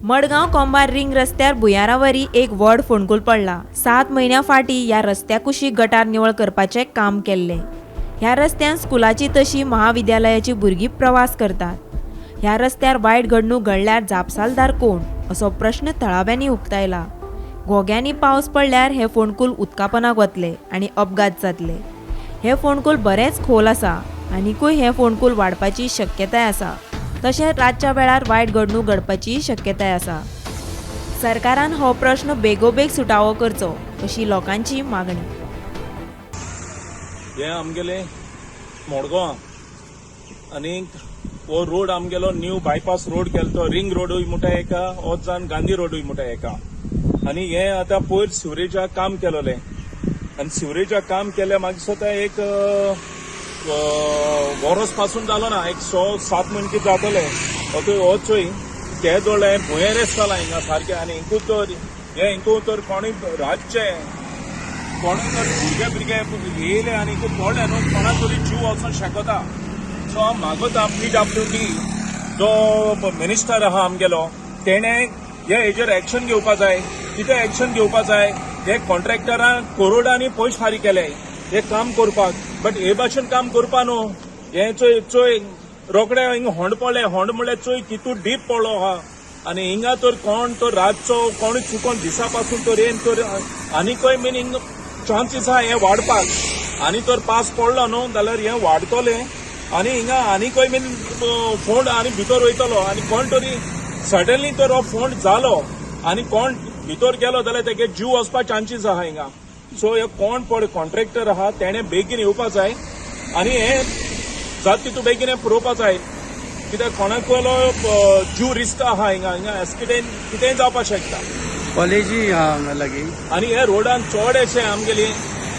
Madgaon कोंबार ring रस्त्यार भुंयारावरी एक व्हड फोंडकूल पडला. 7 म्हयन्यां फाटीं ह्या रस्त्या कुशीक गटार निवळ करपाचें काम केल्लें. ह्या रस्त्यान स्कुलाची तशी महाविद्यालयाची भुरगीं प्रवास करतात. ह्या रस्त्यार वायट घडणूक घडल्यार जापसालदार कोण असो प्रश्न थळाव्यांनी उक्तायला. घोग्यांनी पावस पडल्यार हे फोंडकूल उदकापनाक वतले आनी अपघात जातले. हे फोंडकूल बरेंच खोल आसा आनिकूय हे फोंडकूल वाडपाची शक्यताय आसा. तशेंच रातच्या वेळार वायट घडणूक घडपाची शक्यताय आसा. सरकारान हो प्रश्न बेगोबेग सुटावो करचो अशी लोकांची मागणी. हे आमगेले मडगांव आनी हो रोड आमगेलो न्यू बायपास रोड केलो तो रिंग रोडूय म्हणटा एका, हो जावन गांधी रोडूय म्हणटा एका. आनी हे आतां पयर सिवरेजाक काम केलोलें आनी सिवरेजाक काम केलें मागीर सुद्दां एक वरोस पासून जालो ना, एक 6-7 म्हयने जातले. हो चोय ते दोळे भुंयेर जाला हिंगा सारकें. आनी हिंकू तर हे हिंकू तर कोणूय रातचे कोणूय तर भुरगे भुरगे येयले आनी हिंकू पडले न्हू कोणा तरी जीव वचोंक शकता. सो हांव मागता PWD जो मिनिस्टर आहा आमगेलो तेणें हे हेजेर एक्शन घेवपा जाय. कितें एक्शन घेवपा जाय? हे कॉन्ट्रॅक्टरान करोडांनी पयशे फारीक केले हे काम करपाक, बट हे भाशेन काम करपा न्हू. हे चोय चोय रोखडे हिंगा होंड पडले, होंड म्हणल्यार चोय कितू डीप पडलो आहा. आनी हिंगा तर कोण तर रातचो कोणूय चुकोन दिसा पासून तर येन तर आनीकय मीन हिंगा चान्सीस आहा हे वाडपाक. आनी तर पास पडलो न्हू जाल्यार हे वाडटले आनी हिंगा आनीकय मीन फोंड आनी भितर वयतलो. आनी कोण तरी सडनली तर हो फोंड जालो आनी कोण भितर गेलो जाल्यार तेगे जीव वचपा चान्सीस आहा हिंगा. सो हे कोण पळय कॉन्ट्रॅक्टर आहा तेणें बेगीन येवपा जाय आनी हे जात तितू बेगीन पुरोवपा जाय. कित्याक कोणाकलो जीव रिस्क आहा हिंगा. हिंगा कितें कितेंय जावपाक शकता. कॉलेजूय आहा हांगा लागीं. आनी हे रोडान चड अशे आमगेली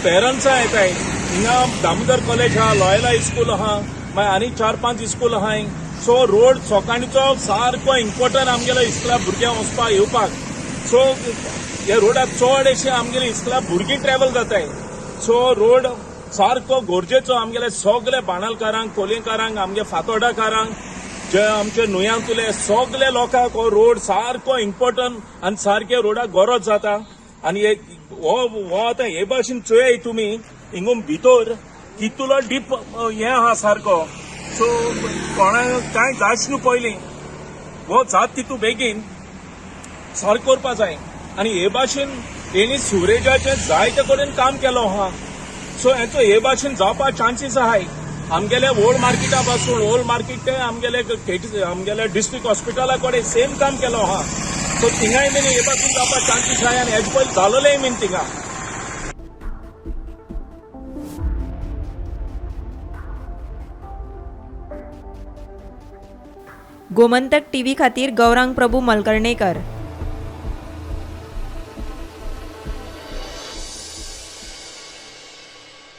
पेरंट्सां येताय. हिंगा दामोदर कॉलेज आहा, लॉयला इस्कूल आहा, मागीर आनी 4-5 इस्कूल आहाय. सो रोड सकाळीचो सारको इम्पोर्टंट आमगेलो इस्कुला भुरग्यांक वचपाक येवपाक. सो हे रोडाक चड अशे आमगेले इस्कुला भुरगीं ट्रॅवल जाताय. सो रोड सारको गरजेचो आमगेले सगळे बाणालकारांक, कोलयेकारांक, आमगे फातोर्डाकारांक, जे आमचे न्हंयांतले सगळे लोकांक हो रोड सारको इम्पोर्टंट आनी सारके रोडाक गरज जाता. आनी हो हो आतां हे भाशेन चोयाय तुमी हिंगून भितर कितलो डीप हें आहा सारको. सो कोणाक कांय जायच न्हू पयलीं हो जात तितू बेगीन सारको करपा जाय. आनी हे भाशेन हेणी सिवरेजाचें जायते कडेन काम केलो आहा. सो हेचो हे भाशेन जावपा चान्सीस आहाय. आमगेले ओल्ड मार्केटा पासून ओल्ड मार्केट ते आमगेले आमगेले डिस्ट्रिक्ट हॉस्पिटला कडेन सेम काम केलो आहा. सो थिंगाय बीन हे पासून जावपा चान्सीस आहाय आनी हेजे पयलीं जालोलेय बीन थिंगा. गोमंतक टीव्ही खातीर गौरांग प्रभू मलकर्णेकर.